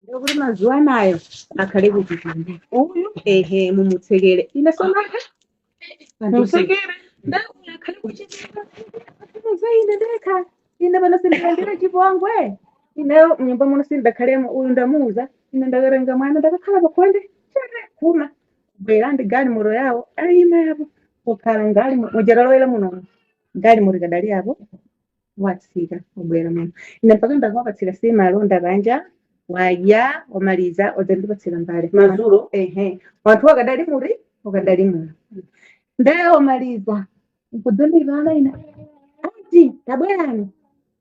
Ndikuti mazuwa anayo akhale kuchipinda. Uyu. Ehe, mumutsekere. Ine sonaka. Mutsekere. Ndauya akhale kuchipinda. Ine ndekha. Ine pano sindilandira chipongwe. Ineyo mnyumba muno sindakhalemo, uyu ndamuuza. Ine ndakarenga mwana ndakakhala pakhonde. Chete kuma. Bwera ndi galimoto yawo. Ayima yapo. Kukhala ngalimoto. Mujaralowera muno. Galimoto ikadali yapo. Watsika ubwera muno. Ine mpaka ndakawapatsira simalonda panja. Wadya wamaliza odzandipatsira mbale. Madzulo. Ehe, wanthu wakadali muri wakadali muno. Ndeyo wamaliza nkudzandivana ine ati tabwerani.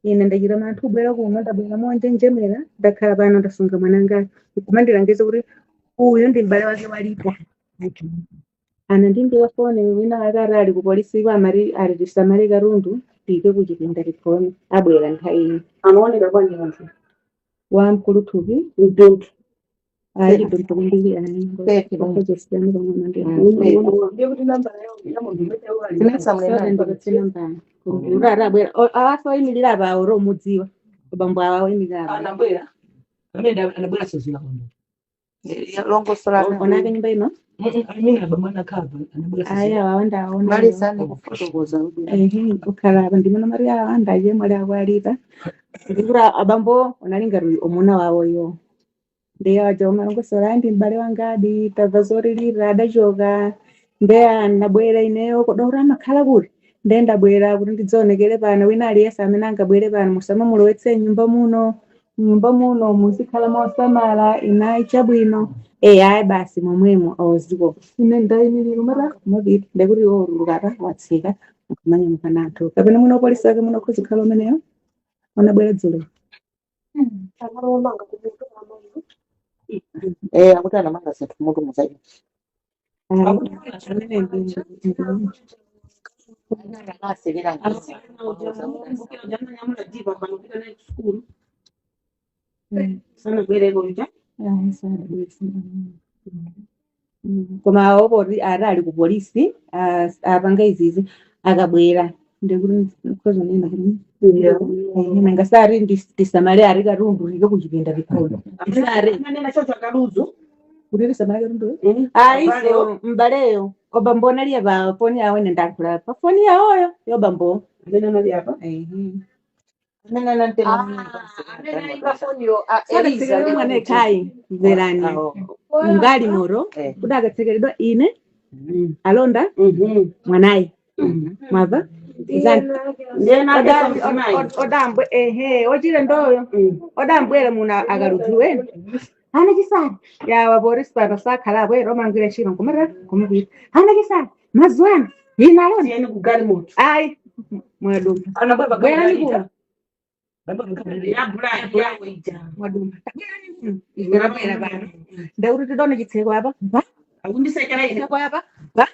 Ine ndachita manthu ubwera kuno, ndabwera monjenjemera, ndakhala pano ndasunga mwananga nkumandilangiza kuti uyu ndi m'bale wake walipo. Ana ndimbiwa foni wina akati ali ku polisi kwa amati ali tisamale katundu tiyike kuchipinda tikhone abwera nthawi ino. Anaoneka bwanji munthu? Wamkulu thupi. Mtunthu. Ayi, ndikumbiri ani. Pepi. Okuzosiyana pang'ono ndi Ndiye kuti nambala ya munthu imene wali. Urarabwera awasoyimirira apa oro mudziwa abambo awa oyimirira apa. Anabwera. Amene anabwera sozila kuno. Longosolana. Onake nyumba ino. Amene abambo anakhala anabwera Ayi, sozila. awa ndaona. Malizani kufotokoza. Ehe, kukhala apa ndimona mari awa ndaje mwali akwalita ndikuti abambo unali ngati omuna wawo iwo. Ndiye aja umalongosola ndi m'bale wangadi tabva zorilira adachoka ndeya ndabwera ineyo kodaura amakhala kuti ndiye ndabwera kuti ndidzaonekere pano. Wina aliyense amene angabwere pano musamamulowetse nyumba muno, nyumba muno muzikhala mosamala. Inayi chabwino. E ayi basi momwemo oziko ine ndayimirira mara mapita ndekuti iwo ulukapa watsika nkumanya anthu kapena muno polisi wake muno khuzikhala umeneyo unabwera dzulo. Eh, akuti anamanga zinthu mutu muzayi. Amene Anaselera. Sanabwereko uja. Koma awo poti ati ali ku polisi apanga izizi akabwera ndikuti khozonena nanga sari tisamale ari katundu rike kuchipinda tikhona sari. Ananena chocho akaluzu. Kuti tisamale katundu ayiso mbaleyo obambo naliya pa foni yawo ine ndakhula pa foni yawoyo yobambo. Amene anali apa. Ehe. Eliza. Sakatsekeredwa mwana ekhayi mverani ngali moro kuti akatsekeredwa ine alonda mwanayi mwava. Ndiye nake mzimayi. Odambwe ehe ochire ndoyo odambwera muno akaludziweni ana chisani yawa polisi pano sakhala abwera omangwira ntchito nkumarira kumupita ana chisani mazuwa ine alonda. Tiyeni ku galimoto. Ayi mwaduma. Anabwera Bwerani kuno. Ya black yawo ija. Mwaduma tabwerani kuno ndabwera pano ndakuti tidone chitseko apa ba. Akundisekera ine. Chitseko apa ba,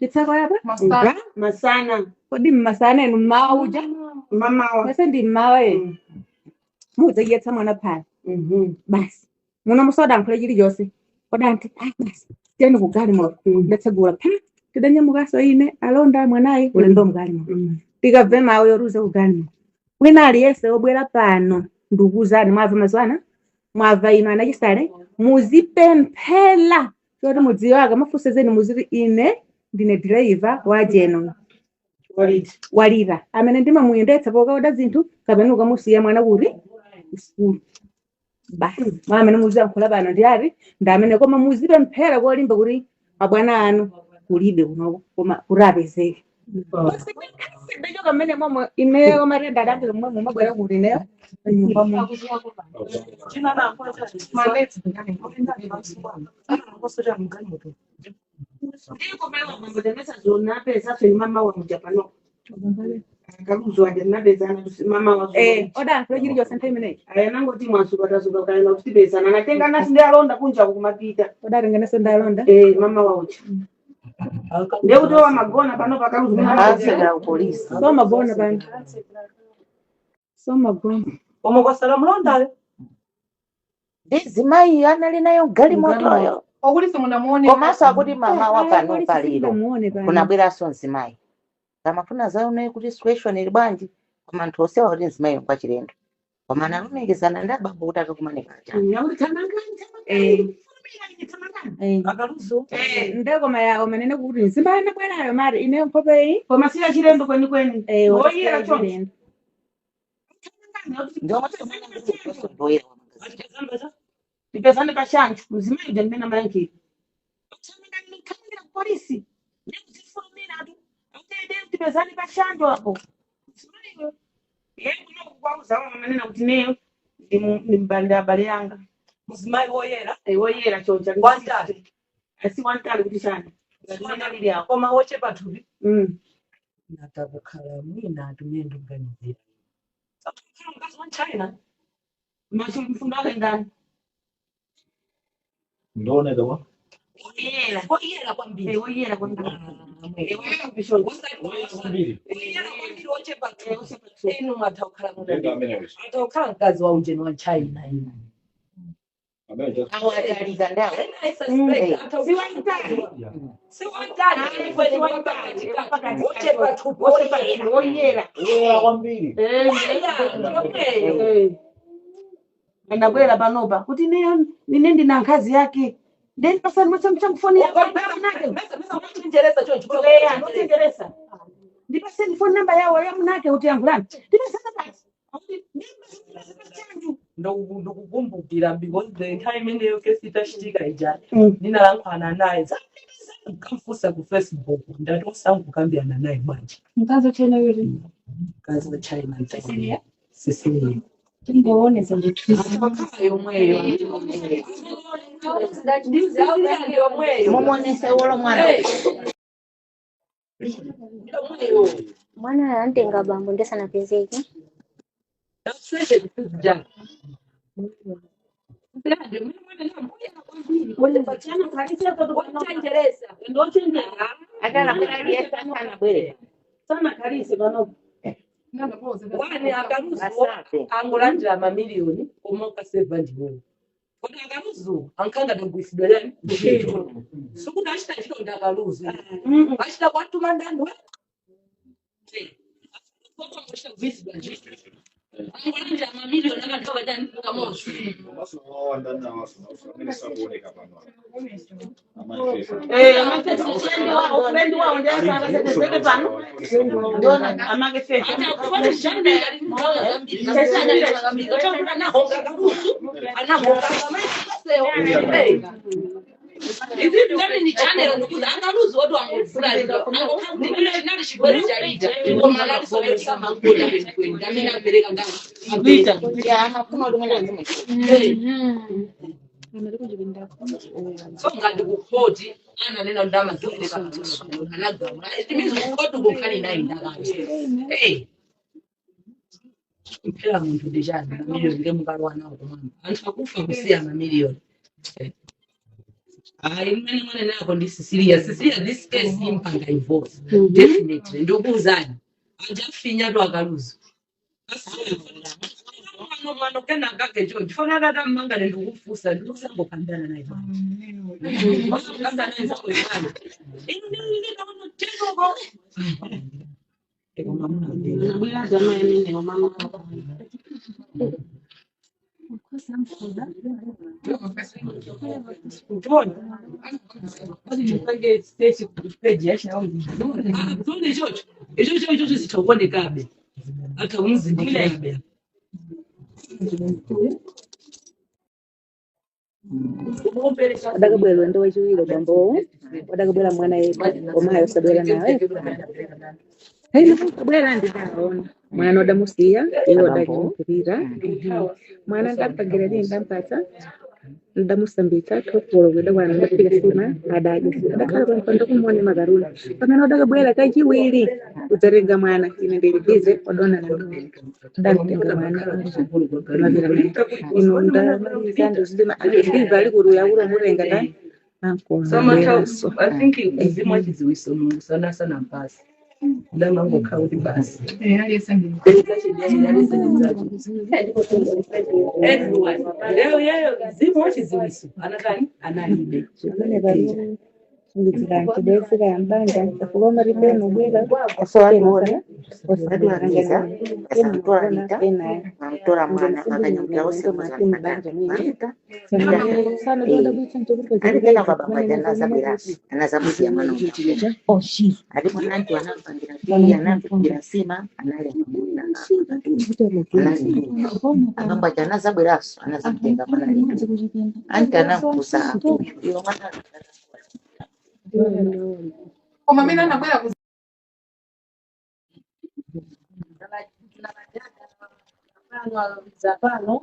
chitseko apa ba. Masana. Kodi mmasana enu mmawa uja? Mamawa. Mase ndi mmawa enu mudzadyetsa mwana phala basi muno musodankhula chilichonse odanti ayi basi tiyeni kugalimoto. Ndatsegula pha tidanyamukaso ine alonda mwanayi ulendo mgalimoto tikabve mawu yoruze kugalimoto. Wina aliyense wobwera pano ndikuuzani mwabva mazuwana mwabva ino anachisale muzipemphera choti mudziwe akamafunsezeni muziti ine ndine diraiva wa jeno Waliti. Walira amene ndimamuyendetsa pokaoda zinthu kapena ukamusiya mwana kuti sukulu basi mwa amene muziyankhula pano ndi ati ndi amene koma muzipemphera kolimba kuti mabwana anu kulibe kunoko koma kuti apezeke. Ndachoka mmene momwe ineyo matenda adapita momwe mumabwera kuti ineyo nyumba muno. Ndiko pale wambotemesa zonapeza so mama wa mjapano. Akaluzu aja napeza mama wa. Eh, odankhula chilichonse nthawi imeneyi? Aya nangoti mwasuka tasuka kana kusipezana natenga nasi ndi alonda kunja kumapita. Odatengeneso ndalonda. Eh, mama wa ucha. Ndiye kuti wamagona pano pakaluzu. Anselera polisi. Somagona pano somagona. Omwe kwasala mlondayo. Ndizimayi anali nayo galimotoyo. Okuti simunamuone. Komanso akuti mama wa pano paliro. Muone pano. Kunabweranso mzimayi. Amafuna zaone kuti situation ili bwanji koma anthu osewa kuti mzimayi ngwachilendo. Koma analumikizana ndi abambo kuti akakumane paja. Yakuti thamangani, Eh. thamangani, fulumira ine, thamangani. Eh. Akaluso. Eh. Ndekoma yawo manene kuti nzimbana bwerayo mari ine nkhope Koma siya chilendo kwenikweni. iyi. Woyera choncho. Thamangani, yakuti Ndiwo tipezane matomana pachanjo. kuti ndoyera wamangazija. Tipezane pachanjo. Mzimayi uja ndimene amayankhira. Thamangani, ndikhamangire ku polisi. Ndikuzifulumira tu. Akuti ine tipezane pachanjo apo. Mzimayiyo. Iye kuno kukwauza amanena kuti neyo ndimbali abale yanga. Muzimayi woyera. Eh, woyera choncho. Wantali. Asi wantali kuti chani. Ngati alili awo. Koma wochepa thupi. Mm. Natakukhala mwina atumie ndikuganizira. Sakukhala mkazi wa China. Macho mfundo wake ndani. Ndioneka wa Woyera. Woyera kwambiri. Eh, woyera kwambiri. Ah, Eh, woyera kushonga. woyera kwambiri. Woyera kwambiri wochepa Eh, thupi. wochepa thupi. Inu mwatha kukhala Ndenga muna. amene uchi. Atha kukhala mkazi wa ujeni wa China inu. Amene just Awo atalika ndawo. I suspect Eh. atha Si kukhala wantali. mkazi wa yeah. si wantali Ah, kwenikweni si wa wantali. Eh, pakatikati. wapakati Wochepa kati. thupi Wochepa woyera. thupi, woyera. Woyera kwambiri. Eh, Woyera yomweyo. eh. Andabwera panopa kuti ineyo ine ndina nkhazi yake. Then pasani mwachamfoni yako munake. Mesa choncho Leya, ndochenjeresa. Ndipaseni phone number yawo ya munake kuti yankhulani. Ndipasana basi. Akuti ndipasana pachanjo. Ndikukumbukira because the nthawi imeneyo kesi itachitika ija Mm. ndinalankhulana naye nkamfunsa ku Facebook ndati osangokambirana naye bwanji Mkazi wa China yuri. mkazi wa China Cecilia. Cecilia Tingoonesa ndithu. akakhala yomweyo Cecilia ndi yomweyo. Mumuonese wolo mwana. Eh, yomweyo. Mwana anamtenga bambo ndisanapezeke. Ndakusweze chithunzi chake. Cecilia ndi yomwe mwana namboyera kwambiri Pachana khalise pato wochenjeresa. Ndochenjera. Akanabwera aliyesa akanabwerera. Sana khalise panopa. Wani akaluso Asafe. angolandira mamiliyoni koma ukaseva ndiwo kodi akaluzu ankhanga tagwisidwa yani ntchito sikuti achita ntchito ndi akaluzu Mm. achita kwatuma ndani we achita kugwisidwa ntchito angolandira mamiliyoni akanthawi kachani kamodzi. Komanso wawandana waso amene sakuoneka pano. Amanifesta. Eh, amake friend wawo, friend wawo ndiye asakasezeke pano. Ndiona Amake fesa. ya amafuna kuti mwina azimwe. Amali kuchipinda. So ngati kukhoti ananena kuti amazipereka anagamula it means kukhoti kukhali nayi ndakati hey mphera munthu ndi chani mamiliyoni ndi mukalowa nawo kumwamba anthu akufa kusiya mamiliyoni. Hayi mmene mwanenako ndi Cecilia. Cecilia, this case impanga involve definitely ndikuuzani anjafinya tu akaluzo mwana mwana kena kake choncho fana tata mmangane ndikufusa ndikusangokambirana naye bwana naye zakoyana Bwera zama imeneyo mama. Ichocho ichocho ichocho zithakuonekabe atha kumzindikirabe. Adakabwera ulendo wachiwiri bambowo adakabwera mwana yekha komayo osabwera nawe. Hayi abwera ndinaona mwana odamusiya iwo Abambo. odachimukulira. Mwana ndampagira lini ndampatsa ndamusambitsa thokolo kuda kwana ndafika sima adadya adakhala pamphando kumuone makaruna pamene odakabwera kachiwiri kudzatenga mwana ine ndili bize odonana ndamtenga mwana mapira naye ino ndamaliza ndizima ndibva ali kuti uya kuti mutenga ta ankonabweranso. I think mzimu wachidziwiso mulungu sanasana mpasi ndamangokha kuti basi everyone leyo yeyo mzimu wachidziwiso anatani analibe. Pamene pali Sungidzira mchibwezi kaya mbanja chifukwa maripeno bwera So pena atione sana atiwaliza pena asamtola kuona lita pena mamtola mwana akanyamula ose mati mbanja mwini malita sana alikena kwa baba aja anazabwera anazamusiya mwana uja ali mwana anti anampangira tii anampangira sima anali anali abambo aja anazabweraso anazamutenga mwana alitu anti anampusa akuyu iwo mwana Koma amene anabwera ku pano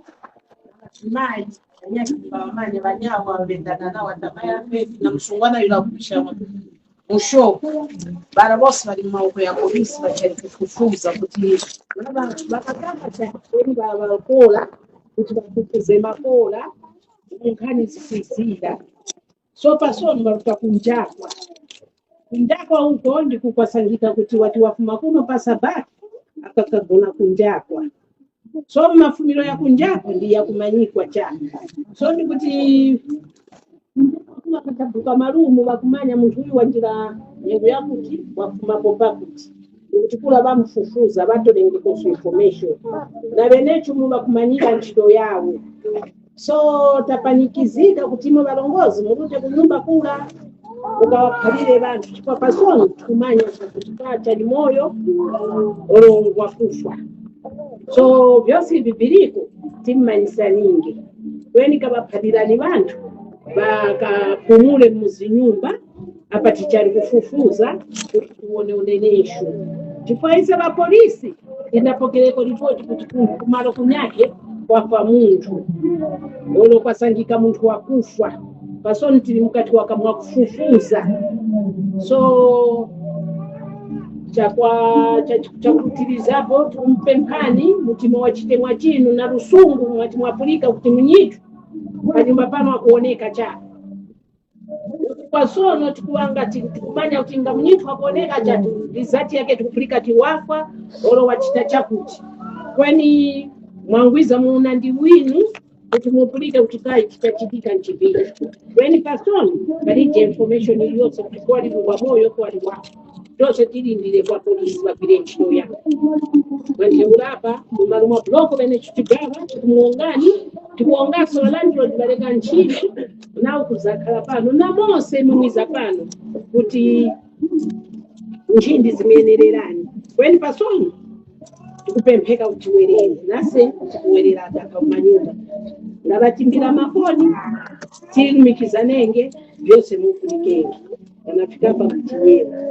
machimai anyakibawamanya vanyawo avendana nawo atamaya fetu na msungwana yula kupisha mushopo bara bose bali mumaoko ya polisi bachali kufufuza kuti vakatamba chaweni vakola kuti vafufuze makola munkhani zisizira so pasono valuta kunjakwa kunjakwa uko ndikukwasangika kuti wati wafuma kuno pasabaki akakagona kunjakwa so mafumiro ya kunjakwa ndi yakumanyikwa cha so ndikuti akatabuka malumu vakumanya munthu uyu wanjira nyengo yakuti wafumapo pakuti ndikuti kula vamufufuza vatolengekoso information na venecho vakumanyika ntchito yawo so tapanikizika kuti imwe valongozi mulute kunyumba kula ukawaphalire vanthu chifukwa pasono tikumanya kuti pacha limoyo olongwa kufa so vyonse ivi viliko timmanyisa ningi kweni kavaphalirani vanthu vakapumule muzinyumba apa tichali kufufuza kuti tiwone unenesho chifukwa ise vapolisi inapokereko ripoti kuti kumalo kunyake kwafa munthu olo kwasangika munthu wakufa pasoni tili mukati wakamwa kufufuza so chakwa chakutilizapo tumpemphani mutima wachitemwa chinu na lusungu mwati mwapulika kuti munyitu panyumba pano akuoneka cha kwasono tikuwanga tikumanya kuti nga munyitu akuoneka cha rizati yake tikupulika tiwafa olo wachita chakuti kweni mwangwiza muuna ndi winu kuti mupulike kuti kai chitachitika nchipika kweni pasono palije information iliyonse kuti kwali wa moyo kwali wafa tose tilindire kwa polisi vagwire ntchito yawo kwentheulapa mumalo mwa buloko pene chitigawa tikumulongani tikuonganso landlord valeka ntchito nawo kuzakhala pano namonse mumwiza pano kuti nchindi zimenererani kweni pasono tikupempheka kuti tiwerere nase tikuwerera adaka mumanyumba ngavatimbira mafoni tilumikizanenge vyose mukulikenge vanafika pa kutiyera.